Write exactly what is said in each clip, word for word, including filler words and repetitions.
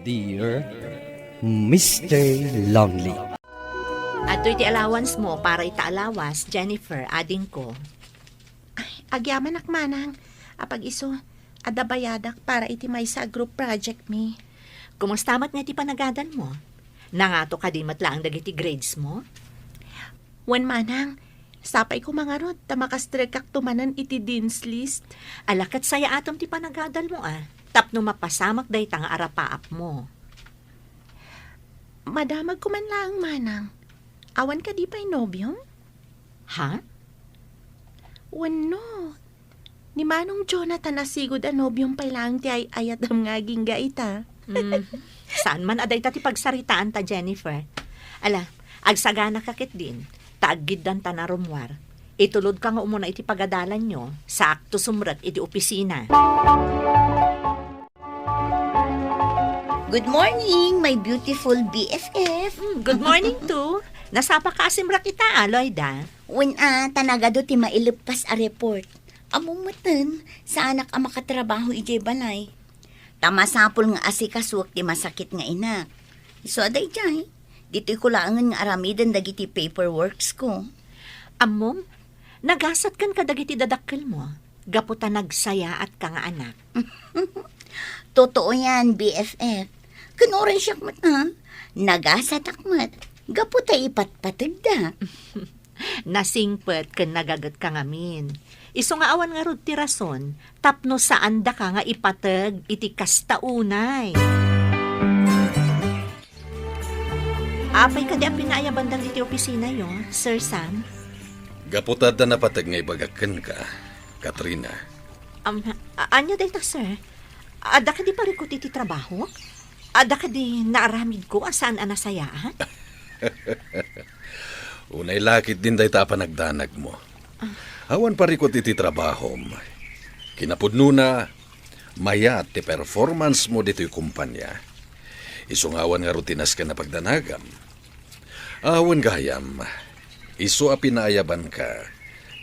Dear Mister Lonely. Adtoy ti allowance mo para ita a lawas, Jennifer, adingko. Ay, agyamanak, manang. Apag isu, adda bayadak para iti maysa a group project mi. Kumusta met nga iti panagadal mo? Nangato kadi met laeng dagiti grades mo? Wen, manang, sapay ko mangarud ta makastrekak to manen iti dean's list. Ala, ket sayaatem ti panagadal mo, a, tapno mapasamak dayta nga arapaap mo. Madamag ko man laeng, manang. Awan kadi pay nobiom? Ha? Wenno, ni Manong Jonathan a sigud a nobiom pay laeng ti ay-ayatem nga agingga ita. Mm. Saan man a dayta ti pagsaritaanta, Jennifer. Ala, agsaganaka ketdin, ta aggiddanta a rummuar. Itulodka nga umuna iti pagadalanyo, saakto sumrek iti opisina. Good morning, my beautiful B F F. Mm, good morning too. Nasapaka a simrek ita, a, Loida? Wen, a, ta nagadu ti maileppas a report. Ammom metten, saanak a makatrabaho idiay balay. Ta masapul nga asikasuek ti masakit nga inak. Isu a daydiay, ditoy ko laengen nga aramiden dagiti paperworks ko. Ammom, nagasatkan kadagiti dadakkelmo gapu ta nagsayaatka nga anak. Totoo yan, B F F. Ken uray siak met, a, nagasatak met gapu ta ipatpategda. Nasingpet ken nagagetka ngamin. Isu nga awan ngarud ti rason tapno saandaka nga ipateg iti kasta unay. Apay kadi a pinaayabandam iti opisinayo, Sir Sam? Gapu ta adda napateg nga ibagak kenka, Katrina. Am, a-, ania dayta, sir? Adda kadi parikut iti trabaho? Adda kadi naaramidko a saan a nasayaat? Unay la ketdin dayta a panagdanagmo. Ah. Awan parikut iti trabahom. Kinapudnona, mayat ti performance mo ditoy kumpanya. Isu nga awan ngarud ti nasken a pagdanagam. Awan gayam, isu a pinaayabanka,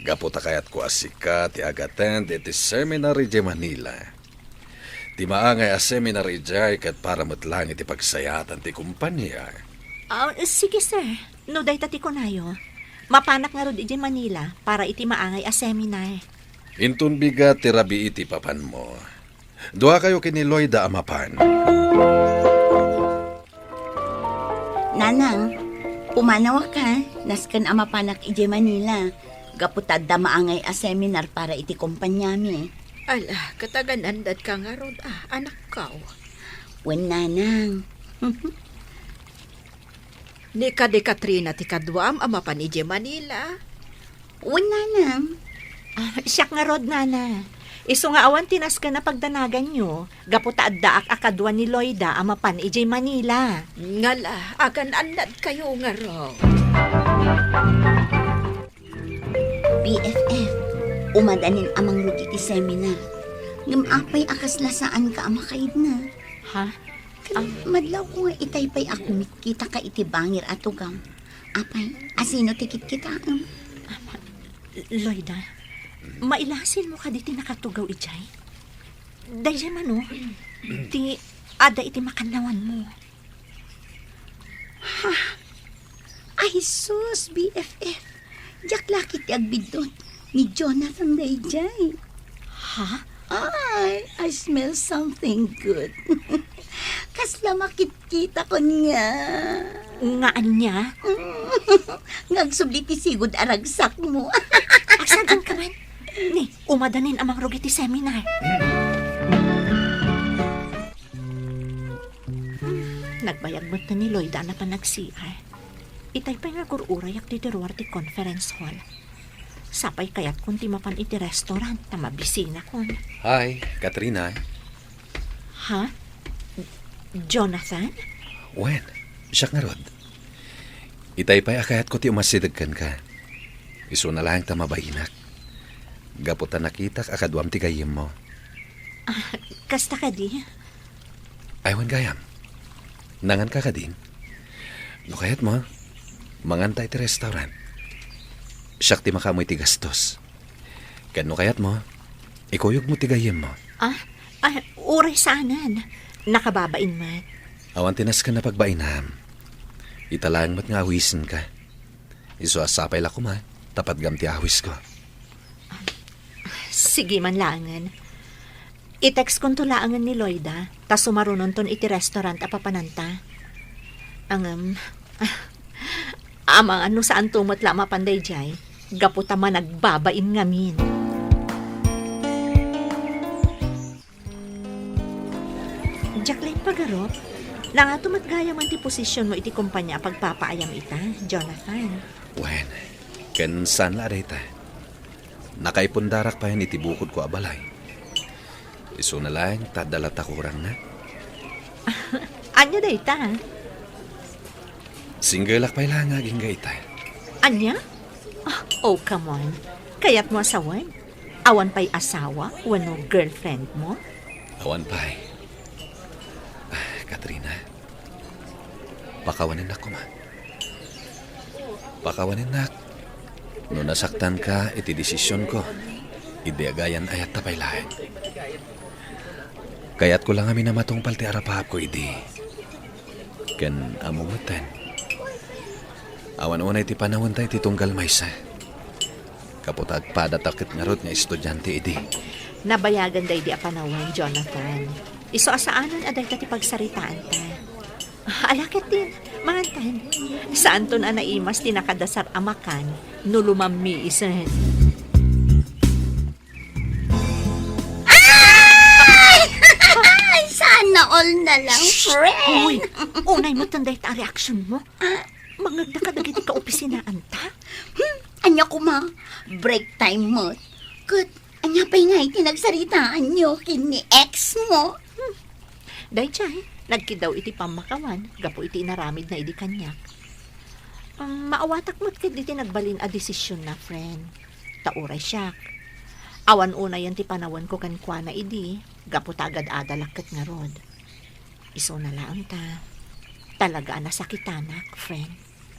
gapu ta kayatko a sika ti agattend iti seminar idiay Manila. Ti maangay a seminar idiay ket para met laeng iti pagsayaatan ti kumpania. Ah, sige, sir. No dayta ti kunayo, mapanak ngarud idiay Manila para iti maangay a seminar. Inton bigat ti rabii ti papanmo, duakayo ken ni Loida a mapan. Nanang, pumanawak a, nasken a mapanak idiay Manila, gapu ta adda maangay a seminar para iti kumpaniami. Ala, ket agan-annatka ngarud a, anakko? Wen, nanang. Ni kadi Katrina ti kaduam a mapan idiay Manila? Wen, nanang. Ah, siak ngarud, nana. Isu nga awan ti nasken a pagdanaganyo, gapu ta addaak a kadua ni Loida a mapan idiay Manila. Ngala, agan-annadkayo ngarud. B F F, umadanin a mangrugit ti seminar. Ngem apay a kasla saanka a makaidna? Ha? Ken madlawko nga itay pay a kumitkitaka iti bangir a tugaw. Apay, asino ti kitkitaem? Loida, mailasinmo kadi ti nakatugaw idiay? Daydiay man, o, ti adda iti makannawanmo. Ha? Ay sus, B F F. Diak la ketdi agbiddut. Ni Jonathan daydiay. Ha? Ay, I smell something good. Kasla makitkitakon nga. Nga ania? Nga agsubli ti sigud a ragsakmo. Agsaganka man. Ni, umadanin a mangrugit ti seminar. Nagbayag met ni Loida a napan nag-C R. Itay pay nga agur-urayak ditoy ruar ti conference hall. Sapay kayatkon ti mapan iti restaurant ta mabisinakon. Hi, Katrina. Ha? Jonathan? Wen, siak ngarud. Itay pay a kayatko ti umasideg kenka. Isuna laeng ta mabainak. Gapu ta nakitak a kaduam ti gayyemmo. Ah, kasta kadi? Ay, wen gayam. Nanganka kadin? No kayatmo, manganta iti restaurant. Siak ti makaammo iti gastos. Ken no kayatmo, ikuyogmo ti gayyemmo. Ah, ah, uray saanen. Nakababain met. Awan ti nasken a pagbainam. Ita laeng met nga awisenka. Isu a sapay la koma, ta patgam ti awisko. Sige man laengen. I-textkonto laengen ni Loida, ta sumarunonton iti restaurant a papananta. Ngem, amangan no saanto met la a mapan daydiay, gapu ta managbabain ngamin. Diak laeng pagarup, nangato met gayamen ti posisionmo iti kompania a pagpapaayam ita, Jonathan? Wen, ken saan la a dayta. Nakaipundarak payen iti bukodko a balay. Isuna laeng ta adda latta kurangna. Ania dayta? Singgelak pay la nga agingga ita. Ania? Ah, oh, come on. Kayatmo a sawen? Awan pay asawa wenno girlfriendmo? Awan pay. Ah, Katrina, pakawanennak koma. Pakawanennak. No nasaktanka iti desisionko, idi agayan-ayatta pay laeng. Kayatko la ngamin a matungpal ti arapaapko idi. Ken ammom metten, awan unay ti panawenta iti tunggal maysa. Gapu ta agpadatak ket ngarud nga estudiante idi. Nabayagan daydi a panawen, Jonathan. Isu a saanen a dayta ti pagsaritaanta. Ala ketdin, mangantan. Saanton a naimas ti nakadasar a makan no lumammiisen. Ay! Ay, sana all na lang, friend. Uy, unay metten dayta a reaksionmo. Ah. Mangngegda kadagiti kaopisinaanta? Hmm, ania koma? Break time met. Ket ania pay ngay ti nagsaritaanyo ken ni ex mo? Hmm. Daydiay, nagkiddaw iti pammakawan gapu iti inaramidna idi kaniak. Um, maawatak met ketdi ti nagbalin a desisionna, friend. Ta uray siak, awan unayen ti panawenko kenkuana idi, gapu ta agad-adalak ket ngarud. Isuna laeng ta, talaga a nasakitanak, friend.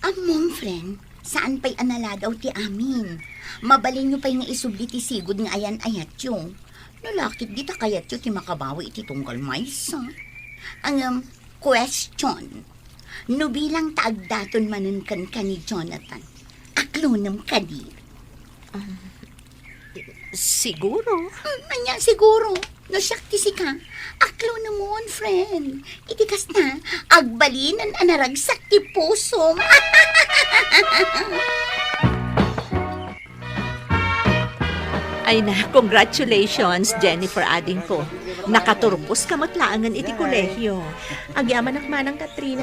Ammom, friend, saan pay a naladaw ti amin. Mabalinyo pay nga isubli ti sigud nga ayan-ayatyo. No la ketdi ta kayatyo ti makabawi iti tunggal maysa. Ngem, question. No bilang ta agdaton manen kenka ni Jonathan, aklonem kadi? Um, siguro. Hmm, ania siguro? No siak ti sika, aklonemon, friend. Iti kasta, agbalinen a naragsak ti pusom. Ay na, congratulations, Jennifer, adingko. Nakaturposka met laengen iti kolehio. Agyamanak manang, Katrina.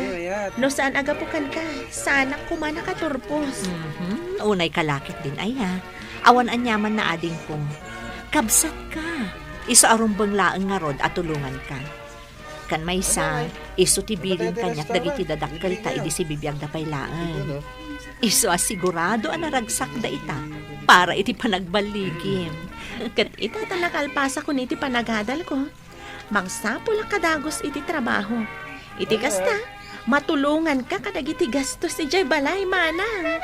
No saan a gapu kenka, saanak koma nakaturpos. Mhm. Unay ka la ketdin aya. Awan aniamanna, adingko. Kabsatka. Isu a rumbeng laeng ngarud a tulonganka. Ken maysa, isu ti bilin kaniak dagiti dadakkelta idi sibibiagda pay laeng. Isu a sigurado a naragsakda ita para iti panagballigim. Ket ita ta nakalpasakon iti panagadalko, mangsapulak a dagus iti trabaho. Iti kasta, matulonganka kadagiti gastos idiay balay, manang.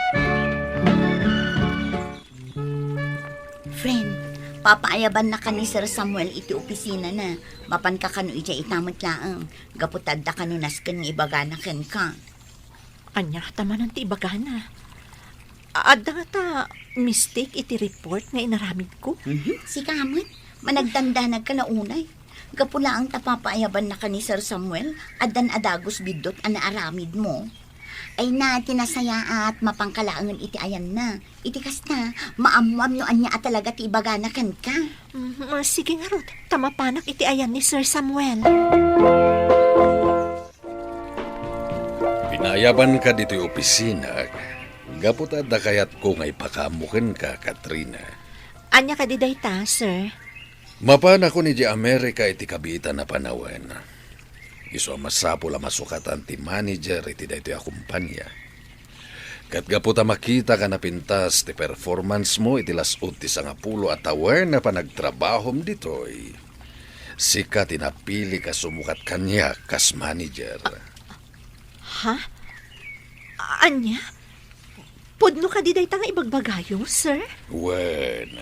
Friend, papaayabannaka ni Sir Samuel iti opisinana. Mapanka kano idiay ita met laeng, gapu ta adda kano nasken nga ibagana kenka. Ania ta manen ti ibagana? A-, adda ngata mistake iti report nga inaramidko? Mhm, sika met. Managdandanagka la unay. Gapu laeng ta papaayabannaka ni Sir Samuel, addan a dagus biddut a naaramidmo. Ay na, ti nasayaat, mapanka laengen iti ayanna. Iti kasta, maammoam no ania a talaga ti ibagana kenka. Mm, ah, sige ngarud, ta mapanak iti ayan ni Sir Samuel. Pinaayabanka ditoy opisina, gapu ta adda kayatko nga ipakaammo kenka, Katrina. Ania kadi dayta, sir? Mapanakon idiay Amerika iti kabiitan a panawen. Isu a masapul a masukatan ti manager iti daytoy a kompania. Ket gapu ta makitaka a napintas ti performance mo iti las-ud ti sangapulo a tawen a panagtrabahom ditoy, sika ti napilik a sumukat kaniak kas manager. Ha? Ania? Pudno kadi dayta nga ibagbagayo, sir? Wen,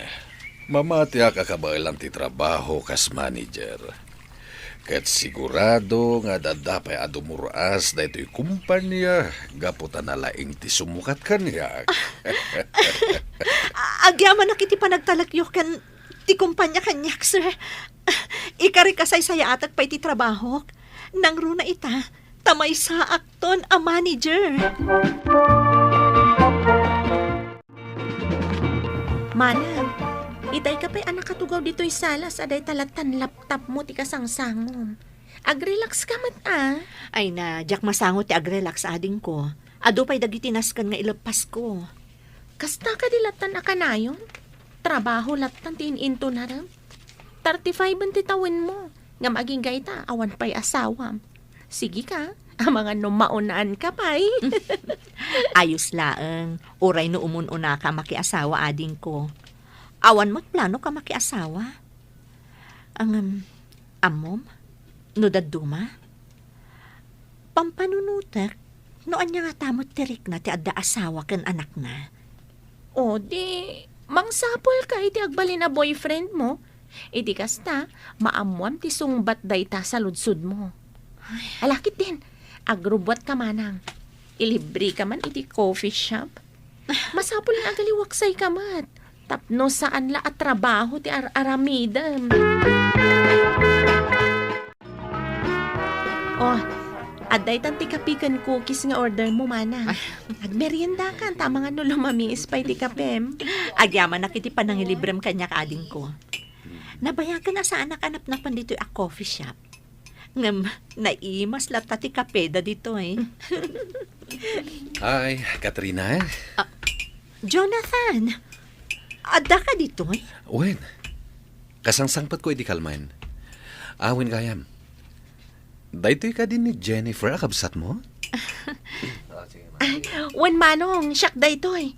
mamatiak a kabaelan ti trabaho kas manager. Ket sigurado nga adda pay a dumur-as daytoy kompania gapu ta nalaing ti sumukat kaniak. A-, agyamanak iti panagtalekyo ken ti kompania kaniak, sir. Ikarik a saysayaatek pay ti trabahok. Nangruna ita, ta maysaakton a manager. Manang, itay ka pay a nakatugaw ditoy sala sa dayta lattan laptopmo ti kasangsangom. Agrelax ka met, a. Ay na, diak masango ti agrelax, adingko. Adu pay dagiti nasken nga ileppasko. Kasta kadi lattan a kanayon? Trabaho lattan ti in-intonarem. Thirty-five ti tawenmo, ngem agingga ita, awan pay asawam. Sige ka, amangan no maunaan ka pay. Ayos laeng, uray no umun-una ka makiasawa, adingko. Awan met plano ka makiasawa? Ngem, ammom, no dadduma? Pampanunotek, no ania ngata met ti rikna ti adda asawa ken anakna? O, di, mangsapul ka iti agbalin a boyfriend mo. Iti kasta, maammoam ti sungbat dayta saludsodmo. Ay. Ala ketdin, agrubbuat ka manang. Ilibre ka man iti coffee shop. Masapul nga agaliwaksay ka met. Tapno saan la a trabaho ti ar-aramidem. Oh, adda itan ti kape ken cookies nga order mo, mana. Ay. Agmerienda ka, ta amangan no lumamiis pay ti kapem. Agyamanak iti panangilibrem kaniak, adingko. Nabayagen a saanak a napnapan ditoy a coffee shop. Ngem, naimas latta ti kapeda ditoy. Hi, Katrina. Ah, Jonathan, adda ka ditoy? Wen, kasangsangpetko idi kalman. Awen gayam. Daytoy kadi ni Jennifer a kabsatmo? Ay, wen manong, siak daytoy.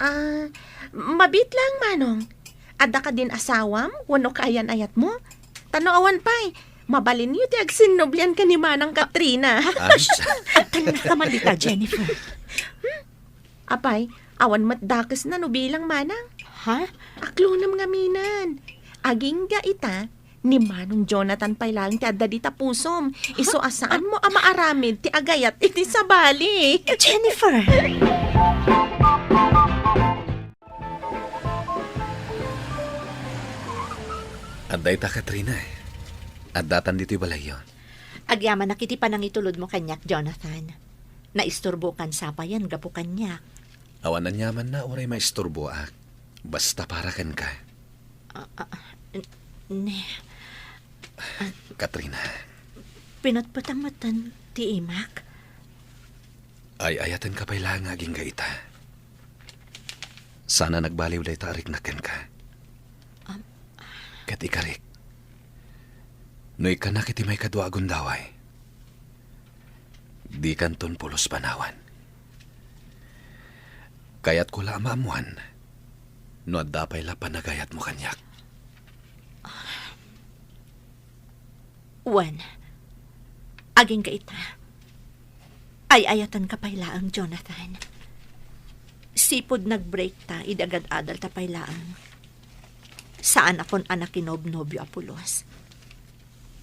Ah, mabiit lang, manong. Adda kadin asawam wenno kaayan-ayatmo? Ta no awan pay, mabalinyo ti agsinnublian ken ni Manang Katrina. Ah, talna ka man dita, Jennifer. Hmm? Apay, awan met dakesna no bilang, manang. Ha? Aklonem ngaminen. Agingga ita, ni Manong Jonathan pay laeng ti adda dita pusom. Isu a saanmo a maaramid ti agayat iti sabali. Jennifer! Adda ita, Katrina, eh. Addatan ditoy balayyo. Agyamanak iti panangitulodmo kaniak, Jonathan. Naisturbokan sapayan gapu kaniak. Awan aniamanna uray maisturboak. Basta para kenka. Ah, ah, n-, ne. Katrina. Pinatpatang matan ti imak? Ay-ayatenka pay laeng nga agingga ita. Saan a nagbaliw dayta a riknak kenka. Am. Ket ikarik, no ikkanak iti maikadua a gundaway, dikanton pulos panawan. Kayatko la a maammoan no adda pay la panagayatmo kaniak. Wen, agingga ita. Ay-ayatenka pay laeng, Jonathan. Sipud nag-break ta idi agad-adalta pay laeng. Saan a kun a nakinobnobio a pulos.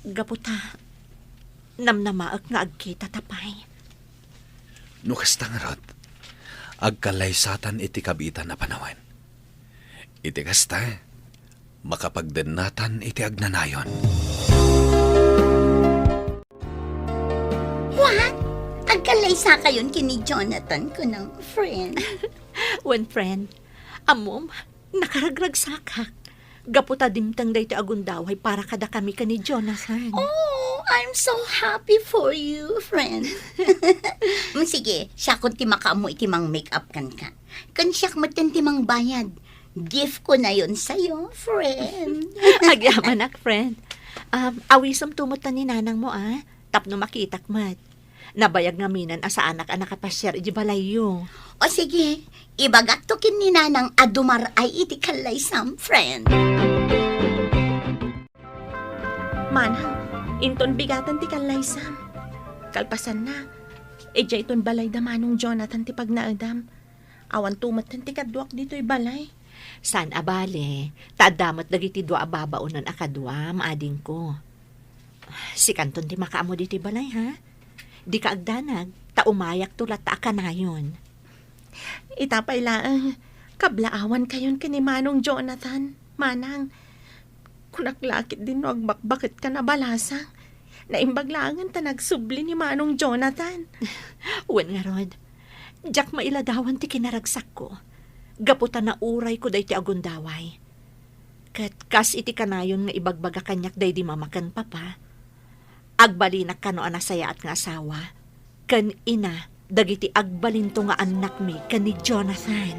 Gapu ta, namnamaek nga agkitata pay. No kasta ngarud, agkallaysatan iti kabiitan a panawen. Iti kasta, makapagdennatan iti agnanayon. What? Agkallaysakayon ken ni Jonathan, kunam, friend? Wen, friend. Ammom, nakaragragsakak. Gapu ta dimteng daytoy a gundaway para kadakami ken ni Jonathan. Oh, I'm so happy for you, friend. Mm, sige, siakon ti makaammo iti mang-make up kenka. Ken siak metten ti mangbayad. Gift ko na yon sayo, friend. Agyamanak, friend. Um, awisem to met ni nanang mo, ah. Tapno makitak met. Nabayag ngaminen a saanak a nakapasiar iti balayyo. O sige, ibagakto ken ni nanang a dumar-ay iti kallaysam, friend. Manang, inton bigaten ti kallaysam. Kalpasanna, idiay ton balay da Manong Jonathan ti pagnaedam. Awan to metten ti kaduak ditoy balay. Saan a bale, ta adda met dagiti dua a babaonen a kaduam, adingko. Sikanton ti makaammo ditoy balay, ha? Dika agdanag, ta umayakto latta a kanayon. Ita pay laeng, kablaawankayon ken ni Manong Jonathan, Manang. Kunak la ketdin no agbakbaketkan a balasang. Naimbag laengen ta nagsubli ni Manong Jonathan. Wen ngarud, diak mailadawan ti kinaragsakko. Gapu ta naurayko daytoy a gundaway. Ket kas iti kanayon nga ibagbaga kaniak daydi mama ken papa, agbalinak kano a nasayaat nga asawa ken ina dagiti agbalinto nga annakmi ken ni Jonathan.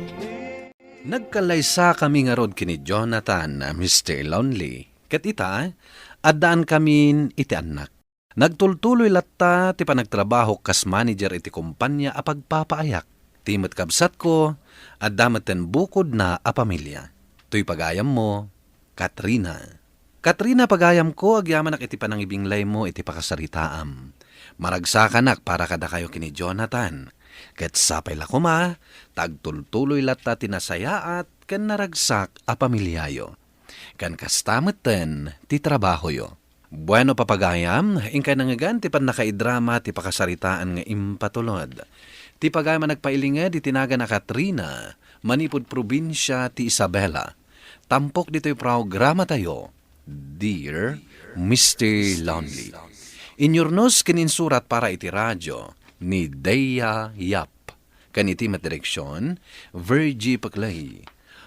Nagkallaysakami ngarud ken ni Jonathan, Mister Lonely, ket ita, addaankamin iti annak. Nagtultuloy latta ti panagtrabahok kas manager iti kompania a pagpapaayak. Ti met kabsatko, adda metten bukodna a pamilia. Toy pagayammo, Katrina. Katrina, pagayamko, agyamanak iti panangibinglaymo iti pakasaritaam. Maragsakanak para kadakayo ken ni Jonathan. Ket sapay la koma, ta agtultuloy latta ti nasayaat ken naragsak a pamiliayo. Ken kasta metten ti trabahoyo. Bueno, papagayam, inkay nangngegan ti pannakaidrama ti pakasaritaan nga impatulod. Ti pagayam a nagpailinged iti nagan a Katrina, manipud probinsia ti Isabela. Tampok ditoy programatayo, Dear Mister Lonely. Inyurnos ken insurat para iti radio ni Dea Yap. Ken iti met direksion, Virgie Paclay.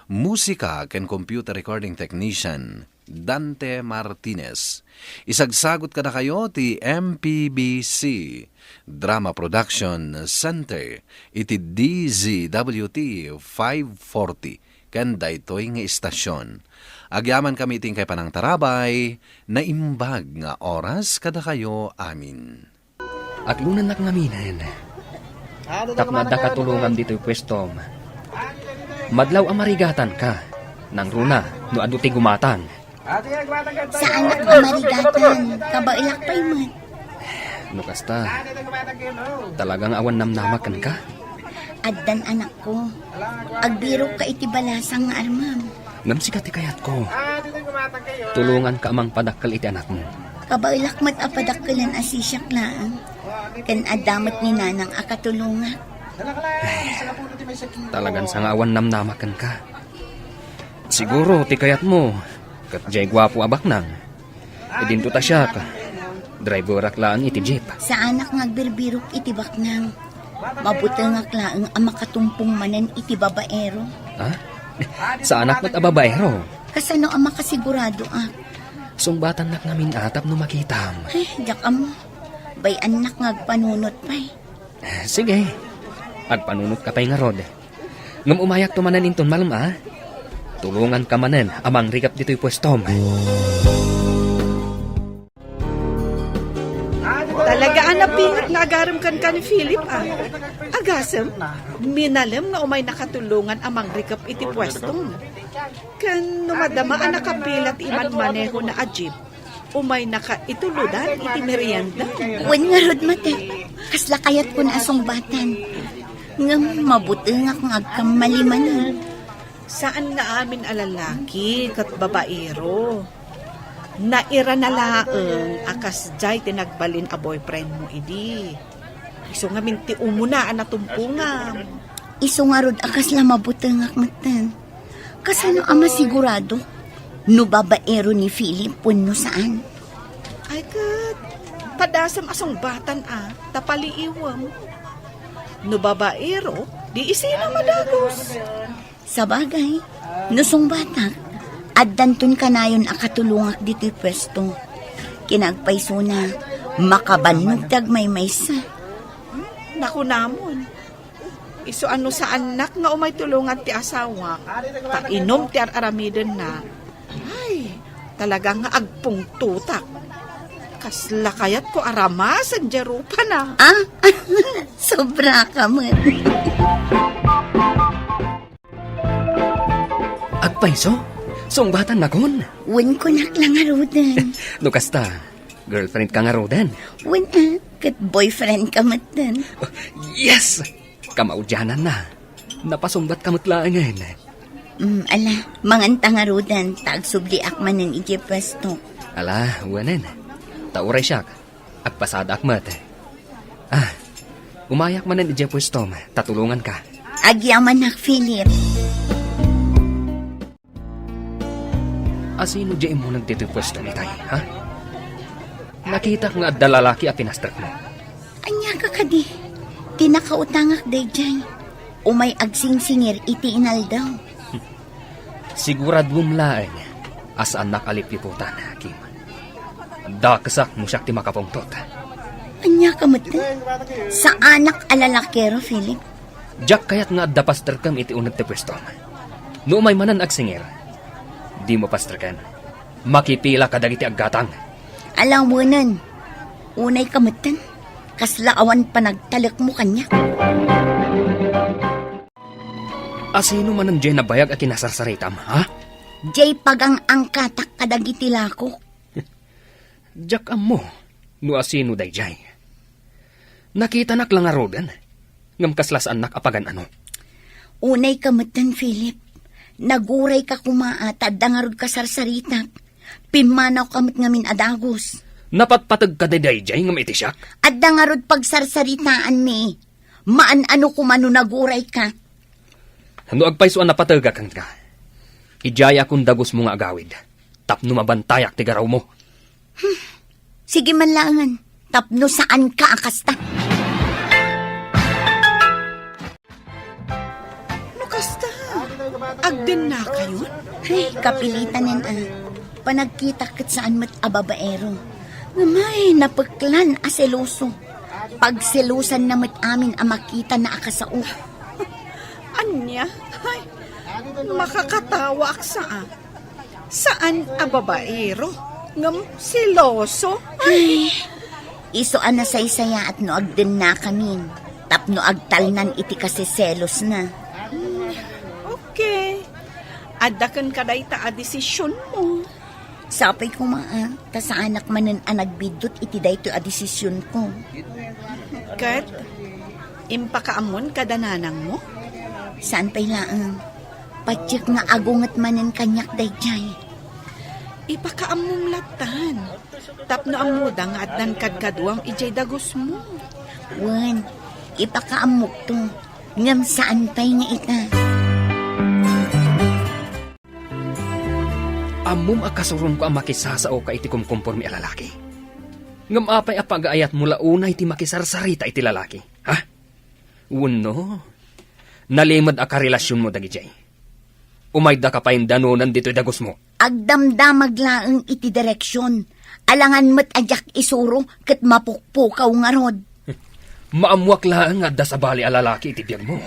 Musika ken computer recording technician, Dante Martinez. Isagsagut kadakayo ti M P B C Drama Production Center iti D Z W T five forty ken daytoy nga istasion. Agyamankami iti inkay panangtarabay, naimbag nga oras kadakayo amin. Aglonannak ngaminen tapno adda katulongam ditoy puestom. Madlaw a marigatanka, nangruna no adu ti gumatang. Saanak a marigatan, kabaelak pay met. No kasta, talaga nga awan namnama kenka? Addan anakko. Agbirokka iti balasang nga armam. Ngem sika ti kayatko. Tulonganka a mangpadakkel iti anakmo. Kabaelak met a padakkelen a sisiak laeng. Ken adda met ni nanang a katulongak. Talagan sa nga awan namnama kenka. Siguro ti kayatmo, ket diay guapo a baknang. Idinto ta siak, driverak laeng iti jeep. Saanak nga agbirbirok iti baknang. Mabutengak laeng a makatumpong manen iti babaero. Ha? Saanak met a babaero? Kasano a makasiguradoak? Sungbatannak ngamin a tapno makitam. Ay, diak ammo. Bay-annak nga agpanunot pay. Sige. Agpanunotka pay ngarud. Ngem umayakto manen inton malem a. Tulonganka manen a mangrikep ditoy puestom. Talaga a napinget nga agarem kenka ni Philip a. Agasem, minalem nga umaynaka tulongan a mangrikep iti puestom. Ken no madama a nakapila ti imanmanehona a jeep, umaynaka ituludan iti merienda. Wen ngarud, Mate, kasla kayatkon a sungbatan. Ngem mabutengak nga agkammali manen. Saan nga amin a lalaki ket babaero. Nairana laeng a kasdiay ti nagbalin a boyfriendmo idi. Isu ngamin ti umuna a natumpongam. Isu ngarud a kasla mabutengak metten. Kasano a masigurado no babaero ni Philip wenno saan? Ay ket, padasem a sungbatan a, ta paliiwem. No babaero, di isina madagus. Sabagay, no sungbatak, addanton kanayon a katulongak ditoy puesto. Kinaagpaysona, makabannog ti agmaymaysa. Nakunamon, isu a no saannak nga umay tulongan ti asawak, ta inum ti ar-aramidenna, ay, talaga nga agpungtotak. Kasla kayatko a ramasen diay rupana. Ah? Sobra ka met. Agpayso? Sungbatan nakon? Wen, kunak la ngaruden. No kasta, girlfriend ka ngaruden? Wen, ah, ket boyfriend ka metten. Yes! Kamaudiananna. Napasungbat ka met laengen. Mm, ala, manganta ngaruden, ta agsubliak manen idiay puesto. Ala, wenen. Ta uray siak, agpasadaak met. Ah, umayak manen idiay puestom, ta tulonganka. Agyamanak, Philip. Asino diay immuneg ditoy puestom itay, ha? Nakitak nga adda lalaki a pinastrekmo. Ania ka kadi? Ti nakautangak daydiay. Umay agsingsingir iti inaldaw. Siguraduem laeng a saannak a lipliputan, Kim. Dakesak no siak ti makapungtot. Ania ka met? Saanak a lalakero, Philip. Diak kayat nga adda pastrekkem iti uneg ti puestom. No umay manen agsingir, dimo pastreken. Makipila kadagiti aggatang. Alawenen. Unay ka metten. Kasla awan panagtalekmo kaniak. Asino manen diay nabayag a kinasarsaritam, ha? Diay pagang-angkatak kadagiti lakok. Diak ammo no asino daydiay. Nakitanak la ngaruden, ngem kasla saannak a pagan-ano. Unay ka metten, Philip. Nagurayka koma a ta adda ngarud kasarsaritak. Pimmanaw ka met ngamin a dagus. Napatpateg ka daydiay ngem iti siak? Adda ngarud pagsarsaritaanmi. Maan-ano koma no nagurayka. No agpayso a napategak kenka, idiayakon dagusmo nga agawid tapno mabantayak ti garawmo. Sige man laengen, tapno saanka a kasta. No kasta, agdennakayon? Ay, kapilitanen a. Panagkitak ket saan met a babaero. Ngem ay, napeklan a seloso. Pagselosanna met amin a makitana a kasao. Ania? Ay, makakatawaak sa a. Saan a babaero, ngem seloso? Ay, isu a nasaysayaat no agdennakamin, tapno agtalnan iti kaseselosna. Hmm, okay. Adda kenka dayta a desisionmo. Sapay koma a, ta saanak manen a nagbiddut iti daytoy a desisionko. Ket, impakaammon kada nanangmo? Saan pay laeng. Patiek nga agunget manen kaniak daydiay. Ipakaammom lattan, tapno ammoda nga addan kadkaduam idiay dagusmo. Wen, ipakaammokto, ngem saan pay nga ita. Ammom a kasuronko a makisasaoka iti kumkumpormi a lalaki. Ngem apay a pagaayatmo la unay ti makisarsarita iti lalaki, ha? Wenno, nalimed a karelasionmo dagidiay? Umayda ka pay danonen ditoy dagusmo. Agdamdamag laeng iti direksion. Alangan met a diak isuro ket mapukpukaw ngarud. Maammoak laeng nga adda sabali a lalaki iti biagmo.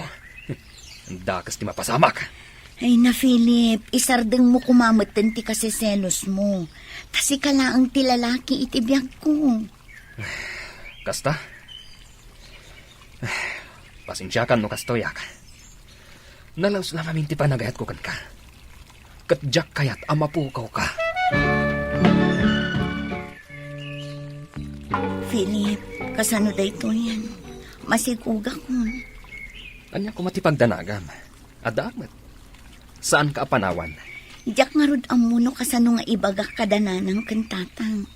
Dakes ti mapasamak. Ay na, Philip, isardengmo koma metten ti kaseselosmo. Ta sika laeng ti lalaki iti biagko. Kasta? Pasensiakan no kastoyak. Nalaus la ngamin ti panagayatko kenka. Ket diak kayat a mapukawka. Philip, kasano daytoyen? Masigugakon. Ania koma ti pagdanagam? Addaak met. Saanka a panawan. Diak ngarud ammo no kasano nga ibagak kada nanang ken tatang.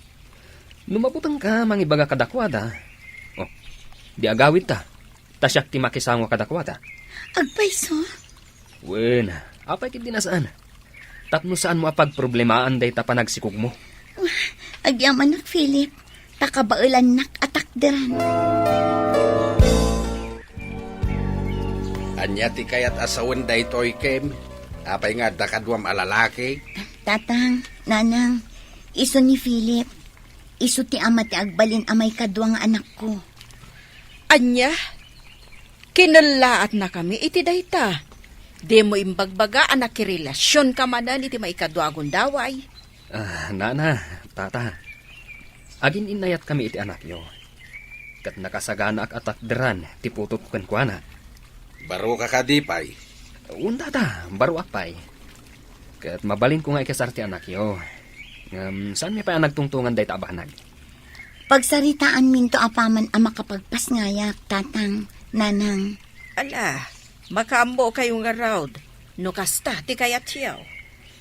No mabutengka, mangibaga kadakuada. Oh, di agawidta. Ta siak ti makisango kadakuada. Agpayso? Wen, apay ketdi a saan? Tapno saanmo a pagproblemaan dayta panagsikogmo. Agyamanak, Philip. Ta kabaelannak a takderan. Ania ti kayat a sawen daytoy, Kim? Apay nga adda kaduam a lalaki? Tatang, nanang, isu ni Philip. Isu ti ama ti agbalin a maikadua nga anakko. Ania? Kinellaatnakami iti dayta. Dimo imbagbaga a nakirelasionka manen iti maikadua a gundaway. Ah, nana, tata. Agin-innayatkami iti anakyo. Ket nakasaganaak a takderan ti putotko kenkuana. Baroka kadi pay? Wen, tata, baroak pay. Ket mabalinko nga ikasar ti anakyo. Ngem saanmi pay a nagtungtongan dayta a banag. Pagsaritaanminto apaman a makapagpasngayak, tatang, nanang. Ala, makaammokayo ngarud, no kasta ti kayatyo.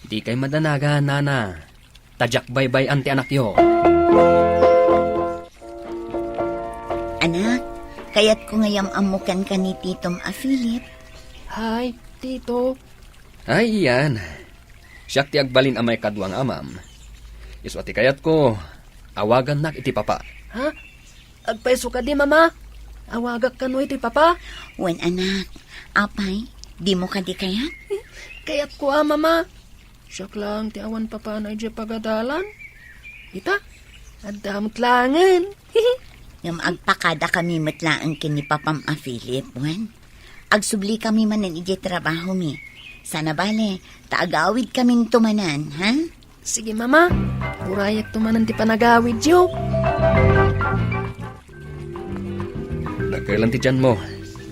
Dikay madanagan, nana. Ta diak baybay-an ti anakyo. Anak, kayatko nga yam-ammo kenka ni titom a Philip. Hi, Tito. Ay, iyan. Siak ti agbalin a maikadua nga amam. Isu a ti kayatko, awagannak iti papa. Ha? Agpayso kadi, Mama? Awagak kano iti papa? Wen, anak. Apay, dimo kadi kayat? Kayatko a, Mama. Siak laeng ti awan papana idiay pagadalan. Ita, adda met laengen. Ngem agpakadakami met laeng ken ni papam a Philip, wen? Agsublikami manen idiay trabahomi. Sana bale, ta agawidkaminto manen, ha? Sige, Mama. Urayekto manen ti panagawidyo. Dakkel ti tianmo.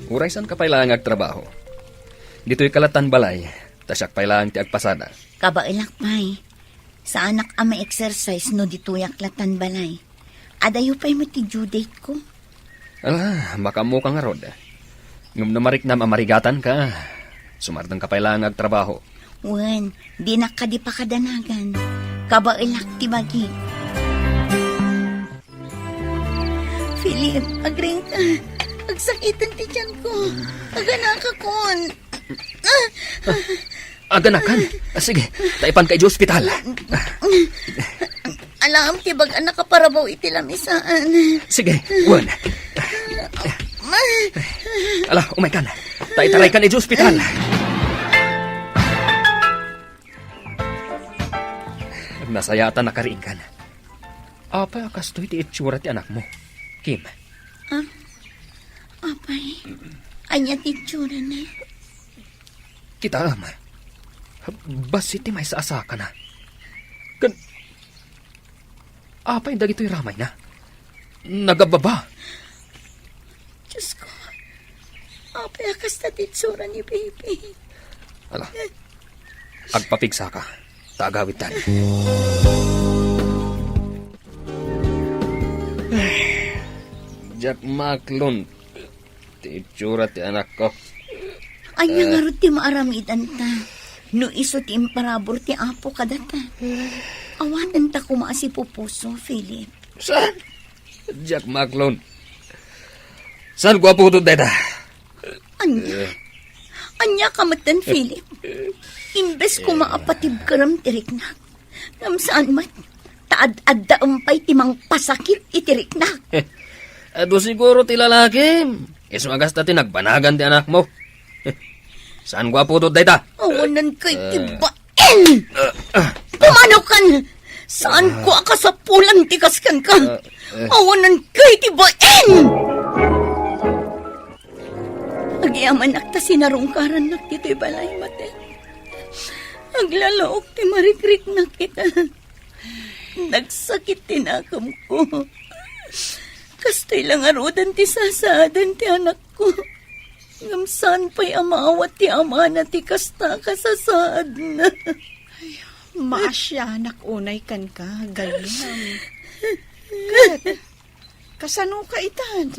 Uray saanka pay laeng nga agtrabaho. Ditoyka lattan balay, ta siak pay laeng ti agpasada. Kabaelak pay. Saanak a ma-exercise no ditoyak lattan balay. Adayo pay met ti due date ko. Ala, makaammoka ngarud. Ngem no mariknam a marigatanka, sumardengka pay laeng nga agtrabaho. Wen, dinak kadi pakadanagan. Kabaelak ti bagi. Philip, agringka. Agsakiten ti tianko. Aganakakon. Aganakan? Ah, sige, ta ipanka idiay ospital. Alam ti bag-an nakaparabaw iti lamisaan. Sige, wen. Ala, umaykan. Ta itaraykan idiay ospital. Nasayaatan a kariingkan. Apay a kastoy ti itsura ti anakmo, Kim? Ah, apay, ania ti itsurana? Kitaem, bassit ti maysa a sakana. Ken, apay dagitoy ramayna? Nagabbaba. Diosko, apay a kasta ti itsura ni baby? Ala, agpapigsaka, ta agawidtan. Diak maaklon ti itsura ti anakko. Ania ngarud ti maaramidanta no isu ti imparabur ti Apo kadata? Awatenta koma a sipupuso, Philip. Saan? Diak maaklon. Saan ko aputo dayta? Ania? Ania ka metten, Philip? Imbes koma a patibkerem ti riknak, ngem saan met, ta ad-addaem pay ti mangpasakit iti riknak. Adu siguro ti lalakim. Isu a kasta ti nagbanagan ti anakmo. Saan ko aputo dayta? Awanan kay ti bain! Pumanaw kan! Saan ko a kasapulan ti kaskenka? Awanan kay ti bain! Agyamanak ta sinarungkarannak ditoy balay, Mate. Aglalaok ti marikriknak ita. Nagsakit ti nakemko. Kastoy la ngaruden ti sasaaden ti anakko. Ngem saan pay a maawat ti amana ti kasta a kasasaadna. Ay, maasianak unay kenka, gayyem. Ket, kasanoka itan?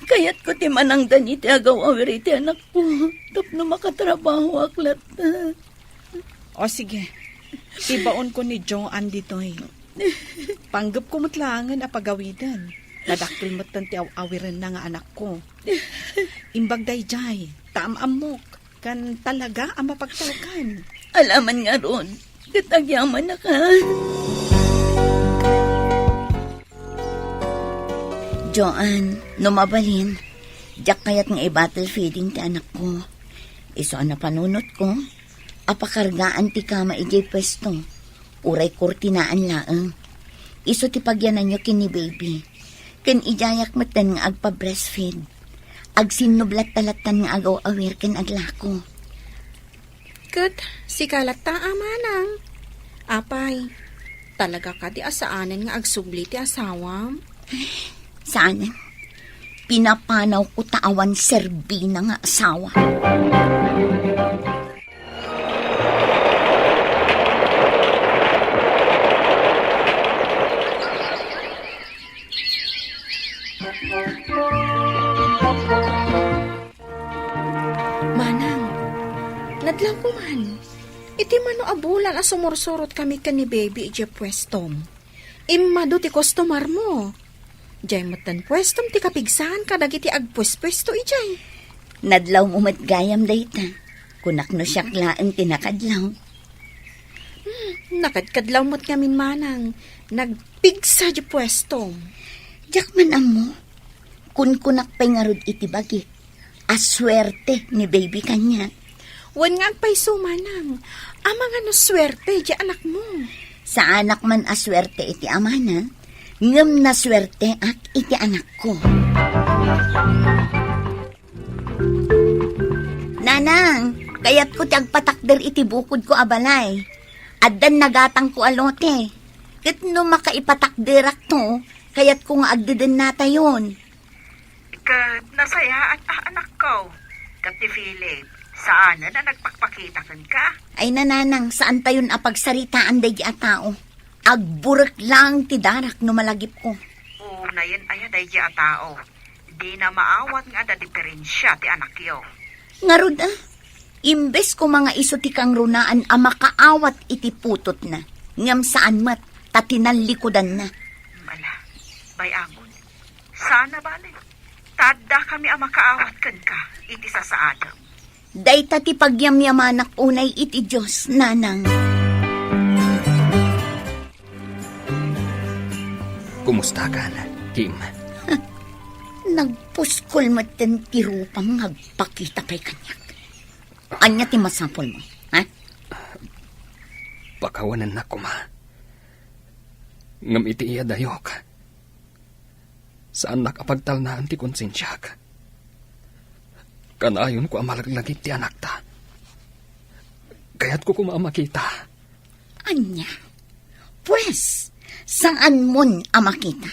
Kayatko ti manangdan iti agaw-awir iti anakko tapno makatrabahoak latta. O sige, ibaonko ni Joan ditoy. Panggepko met laengen a pagawiden. Nadakkel metten ti aw-awirenna nga anakko. Imbag daydiay, ta am-ammok, ken talaga a mapagtalkan. Alaman ngarud, ket agyamanaka. Joan, no mabalin, diak kayat nga i-bottle feeding ti anakko. Isu a napanunotko, a pakargaan ti kama idiay puesto, uray kurtinaan laeng. Isu ti pagyananyo ken ni baby. Ken idiayak metten nga agpa-breastfeed. Agsinnublat ta lattan nga agaw-awir ken aglako. Ket sika latta a manang. Apay, talaga kadi a saanen nga agsubli ti asawam? Saanen. Pinapanawko ta awan serbina nga asawa. Manang, nadlawko man. Iti mano a bulan a sumursurotkami ken ni Baby idiay puestom, immadu ti kostomarmo. Diay metten puestom ti kapigsaan kadagiti agpuespuesto idiay. Nadlawmo met gayam dayta. Kunak no siak laeng ti nakadlaw. Nakadkadlaw met ngamin manang nagpigsa diay puestom. Diak man ammo. Kunkunak pay ngarud iti bagik a suerte ni baby kaniak. Wen nga agpayso manang, amangan no suerte diay anakmo. Saanak man a suerte iti amana, ngem nasuerteak iti anakko. Nanang, kayatko ti agpatakder iti bukodko a balay. Addan nagatangko a lote. Ket no makaipatakderakto, kayatko nga agdedennatayon. Ket nasayaat a anakko. Ket ni Philip, saanen a nagpakpakita kenka? Ay, nanang, saantayon a pagsaritaan daydi a tao. Agburek laeng ti darak no malagipko. Unayen aya daydi a tao. Dina maawat nga adda diperensia ti anakyo. Ngarud, a, imbes koma nga isu ti kangrunaan a makaawat iti putotna, ngem saan met ta tinallikudanna. Ala, bay-amon. Saan a bale. Ta addakami a makaawat kenka iti sasaadem. Dayta ti pagyamyamanak unay iti Dios, nanang. Kumustakan, Kim? Nagpuskol metten ti rupam nga agpakita pay kaniak. Ania ti masapulmo, ha? Pakawanennak koma. Ngem iti iyadayok, saannak a pagtalnaen ti konsensiak. Kanayonko a malaglagip ti anakta. Kayatko koma a makita. Ania? Pues, saanmon a makita?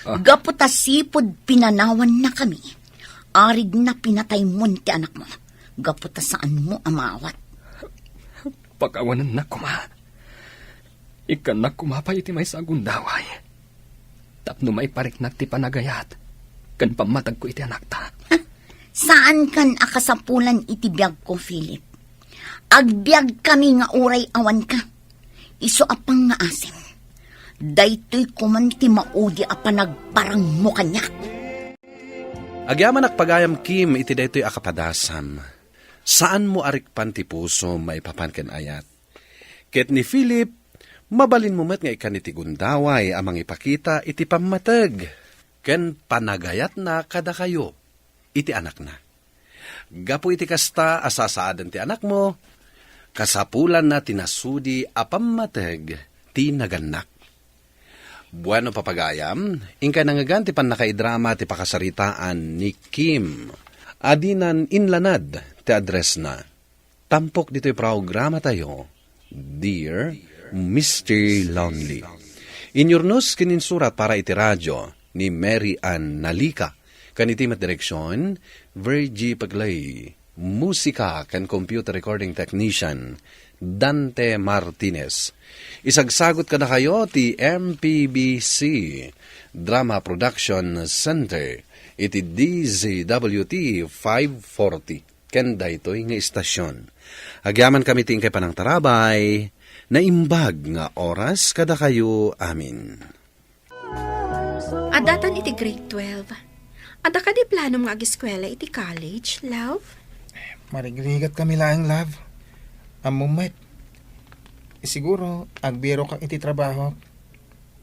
Ah. Gapu ta sipud pinanawannakami, arigna pinataymon ti anakmo. Gapu ta saanmo a maawat. Pakawanennak koma. Ikkannak koma pay iti maysa a gundaway tapno maipariknak ti panagayat ken pammateg ko iti anakta. Saankan a kasapulan iti biagko, Philip. Agbiagkami nga uray awanka. Isu a pangngaasim. Daytoy koman ti maudi a panagparangmo kaniak. Agyamanak pagayam, Kim, iti daytoy a kapadasam. Saanmo a rikpan ti pusom maipapan ken ayat. Ket ni Philip, mabalinmo met nga ikkan iti gundaway a mangipakita iti pammateg ken panagayatna kadakayo iti anakna. Gapu iti kasta a sasaaden ti anakmo, kasapulanna ti nasudi a pammateg ti nagannak. Bueno, papagayam, inkay nangngegan ti pannakaidrama ti pakasaritaan ni Kim. Adinan inlanad ti addressna. Tampok ditoy programatayo, Dear Mister Lonely. Inyurnos ken insurat para iti radio ni Mary Ann Nalica, ken iti met direksion, Virgie Pegley. Musika ken computer recording technician, Dante Martinez. Isagsagut kadakayo ti M P B C Drama Production Center iti D Z W T five forty. Ken daytoy nga istasion. Agyamankami ti inkay panangtarabay, naimbag nga oras kadakayo amin. Addatan iti grade twelve. Adda kadi planom nga ageskuela iti college, love? Marigrigat kami laeng, love. Ammom met. Siguro, agbirokak iti trabahok.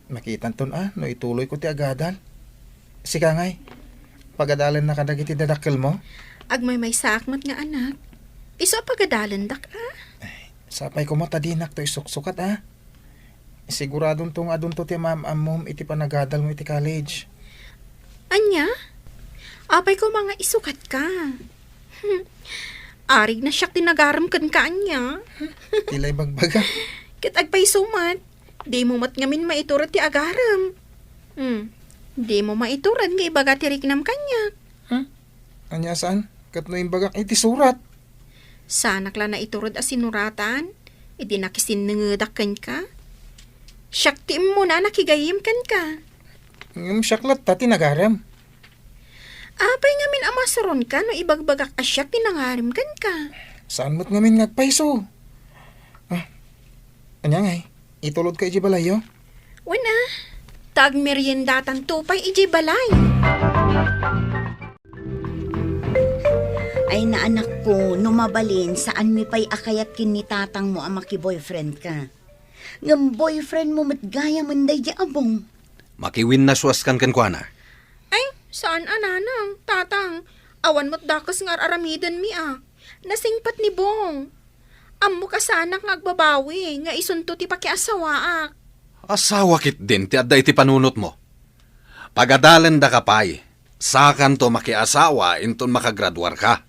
Makitanton a no ituloyko ti agadal. Sika ngay, pagadalennaka dagiti dadakkelmo? Agmaymaysaak met nga anak. Isu a pagadalendak a. Ay, sapay koma ta dinakto isuksukat a. Siguradonto nga adunto ti maam-ammom iti panagadalmo iti college. Ania? Apay koma nga isukatka. Arigna siak ti nagarem kenka ania? Ti la ibagbaga. Ket agpayso met. Dimo met ngamin maiturod ti agarem. Hmm. Dimo maiturod nga ibaga ti riknam kaniak. Hmm? Ania saan? Ket no imbagak iti surat? Saanak la naiturod a sinuratan, idi nakisinnengedak kenka. Siak ti immuna a nakigayyem kenka. Ngem siak latta ti nagarem. Apay ngamin a masuronka no ibagbagak a siak ti nangarem kenka? Saan met ngamin nga agpayso? Ah, ania ngay? Itulodka idiay balayyo? Wen a. Ta agmeriendatanto pay idiay balay. Ay, naanakko, no mabalin, saanmi pay a kayat ken ni tatangmo a makiboyfriendka. Ngem boyfriendmo met gayamen daydi Abong. Makiwinnasuaskan kenkuana. Ay, saan a nanang, tatang. Awan met dakes nga ar-aramidenmi a. Nasingpet ni Bong. Ammok a saanak nga agbabawi nga isunto ti pakiasawaak. Asawa ketdin ti adda iti panunotmo. Pagadalendaka pay, sakanto makiasawa inton makagraduarka.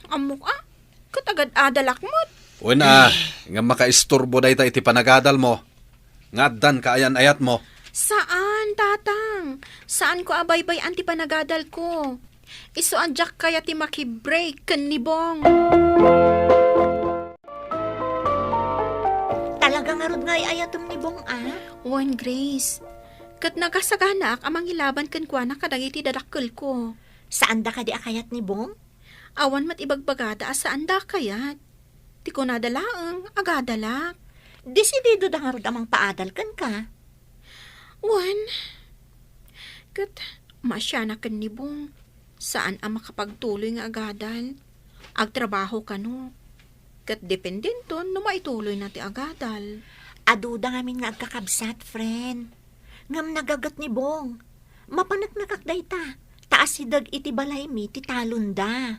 Ammok a, ket agad-adalak met. Wen a, ngem makaisturbo dayta iti panagadalmo. Nga addan kaayan-ayatmo. Saan, tatang. Saanko a baybay-an ti panagadalko. Isu a diak kayat ti makibreak ken ni Bong. Talaga ngarud nga ay-ayatem ni Bong a? Wen, Grace. Ket nagasaganaak a mangilaban kenkuana kadagiti dadakkelko. Saanda kadi a kayat ni Bong? Awan met ibagbagada a saanda a kayat. Ti kunada laeng, agadalak. Desididoda ngarud a mangpaadal kenka? Wen, ket maasianak ken ni Bong, saan a makapagtuloy nga agadal. Agtrabaho kano. Ket dependenton no maituloyna ti agadal. Aduda ngamin nga agkakabsat, friend. Ngem nagaget ni Bong. Mapaneknekak dayta, ta asideg iti balaymi ti talonda.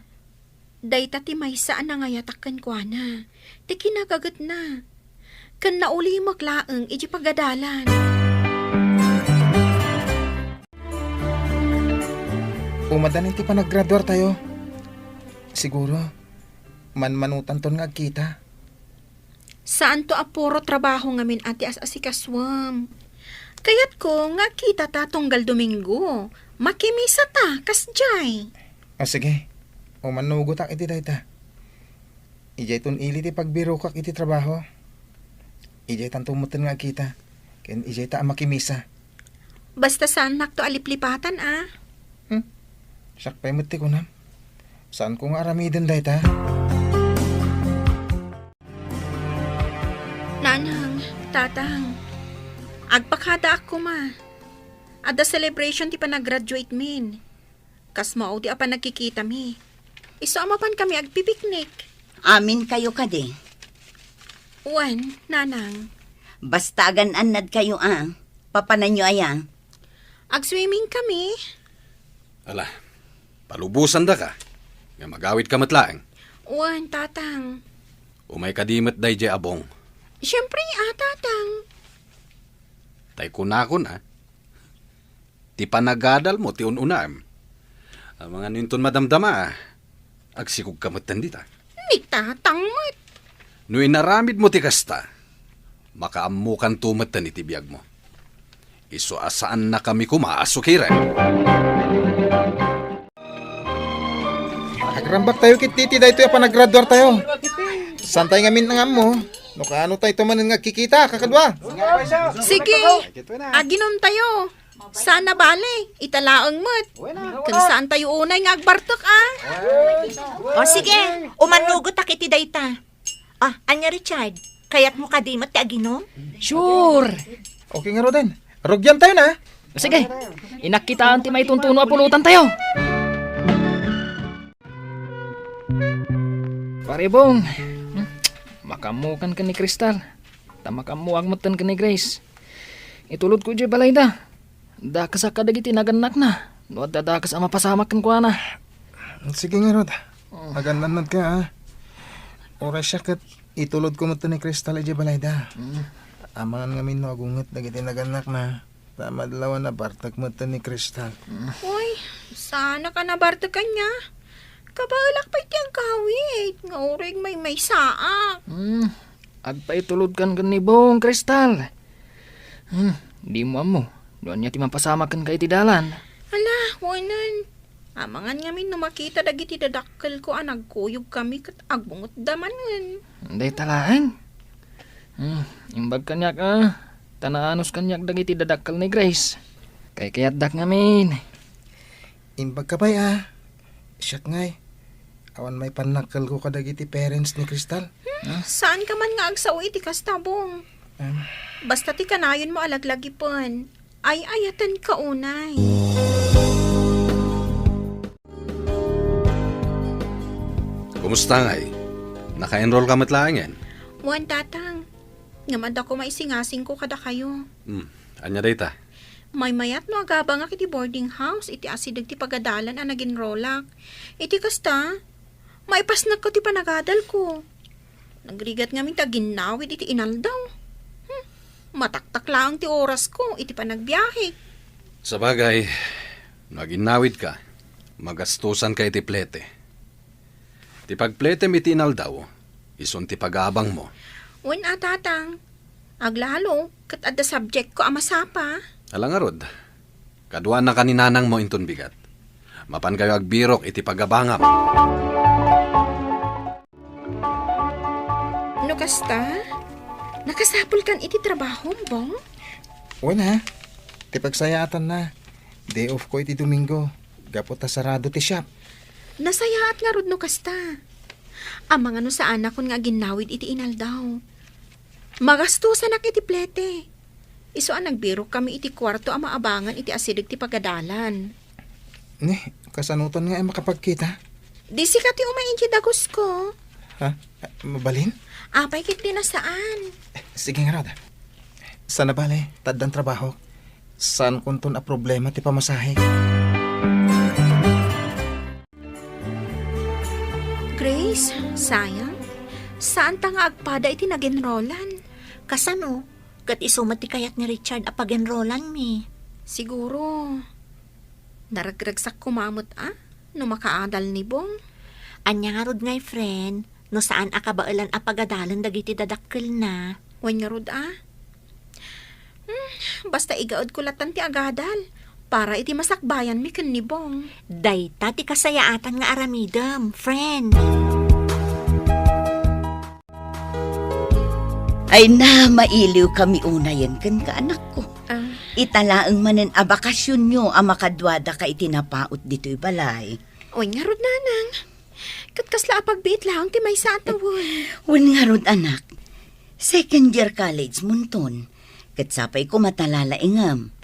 Dayta ti maysa a nangayatak kenkuana, ti kinagagetna. Ken naulimek laeng iti pagadalan. Umadan iti panagraduartayo. Siguro, manmanotanton nga agkita. Saanto a puro trabaho ngamin a ti as-asikasuem. Kayatko nga agkitata tunggal Domingo. Makimisa ta, kasdiay. O sige, umanugotak iti dayta. Idiayton ili ti pagbirokak iti trabaho. Idiaytanto metten nga agkita, ken idiayta a makimisa. Basta saannakto a liplipatan, a. Hmm? Siak pay met ti kunam. Saanko nga aramiden dayta. Nanang, tatang, agpakadaak koma. Adda celebration ti panagraduate min. Kas maudi a panagkikitami. Isu a mapankami agpipiknik. Aminkayo kadi? Wen, nanang. Basta agan-annadkayo a. Papananyo aya? Agswimming kami. Ala, palubosandaka. Nga magawidka met laeng. Wen, tatang. Umay kadi met daydiay a Bong. Siempre, a, tatang. Tay kunakon, a. Ti panagadalmo ti un-unaem. Amangan inton madamdama, agsikogka metten dita. Ni tatang met. No inaramidmo ti kasta, makaammokanto metten iti biagmo. Isu a saannakami koma a sukiren. Agrambaktayo ketdi iti daytoy a panagraduartayo. Saantay ngamin nga ammo no kaano tayto manen nga agkikita, kakadua. Sige, aginomtayo. Saan a bale, ita laeng met. Ken saantayo unay nga agbartek, a. O sige, umanugotak iti dayta. Ah, ania, Richard? Kayatmo kadi met ti aginom? Sure! Okay ngaruden. Rugiantayon a. Sige, inakkitaan ti maituntuno a pulotantayo. Pare Bong, hmm, makaammokan ken ni Crystal. Ta makaammoak metten ken ni Grace. Itulodko idiay balayda. Dakesak kadagiti nagannakna no adda dakes a mapasamak kenkuana. Sige ngarud. Mm. Agan-annadka, a. Uray siak ket itulodko metten ni Crystal idiay balayda. Mm. Amangan ngamin no agunget dagiti nagannakna. Ta madlaw a nabartek metten ni Crystal. Mm. Uy, saanak a nabartek kaniak. Kabaelak pay ti agawid nga uray maymaysaak. Mm. Agpaitulodkan ken ni Bong, Crystal. Hmm, dimo ammo no ania ti mapasamak kenka iti dalan. Ala, wen. Amangan ngamin no makita dagiti dadakkelko a nagkuyogkami ket agbungetda manen. Dayta laeng. Hmm, imbag kaniak a, ta naanos kaniak dagiti dadakkel ni Grace. Kaykayatdak ngamin. Imbagka pay a, siak ngay, awan maipannakkelko kadagiti parents ni Crystal. Hmm, saanka man nga agsao iti kasta, Bong. Basta ti kanayonmo a laglagipen, ay-ayatenka unay. Kumusta ngay? Naka-enroll ka met laengen? Wen, Tatang. Ngem adda koma isingasingko kadakayo. Hmm, ania dayta? Maymayat no agabangak iti boarding house iti asideg ti pagadalan a nag-enrollak. Iti kasta, maipasnekko ti panagadalko. Nagrigat ngamin ti aginnawid iti inaldaw. Hmm, mataktak laeng ti orasko iti panagbiahek. Sabagay, no aginnawidka, magastusanka iti plete. Ti pagpletem iti inaldaw, isun ti pagabangmo. Wen a, Tatang. Aglalo, ket adda subjectko a masapa. Ala ngarud, kaduanaka ni nanangmo inton bigat. Mapankayo agbirok iti pagabangam. No kasta, nakasapulkan iti trabahom, Bong? Wen a, ti pagsayaatanna, day off ko iti Domingo, gapu ta sarado ti shop. Nasayaat ngarud no kasta. Amangan no saanakon nga aginnawid iti inaldaw. Magastusanak iti plete. Isu a nagbirokkami iti kuarto a maabangan iti asideg ti pagadalan. Ni, kasanoton nga ay makapagkita? Di sika ti umay idiay dagusko. Ha? Mabalin? Apay ket di na saan. Sige ngarud. Sana bale, ta addan trabahok. Saankonton a problema ti pamasahek. Grace, sayang. Saanta nga agpada iti nag-enrollan. Kasano? Ket isu met ti kayat ni Richard a pag-enrollanmi. Siguro, naragragsak koma met a no makaadal ni Bong. Ania ngarud ngay, friend, no saan a kabaelan a pagadalen dagiti dadakkelna? Wen ngarud a. Hmm, basta igaedko latan ti agadal para iti masakbayanmi ken ni Bong. Dayta ti kasayaatan nga aramidem, friend. Ay na, mailiwkami unayen kenka, anakko. Ah. Ita laeng manen a bakasionyo a makaduadaka iti napaut ditoy balay. Wen ngarud, nanang. Ket kasla a pagbiit laeng ti maysa a tawen. Wen ngarud, anak. Second year college monton. Ket sapay koma ta lalaingem.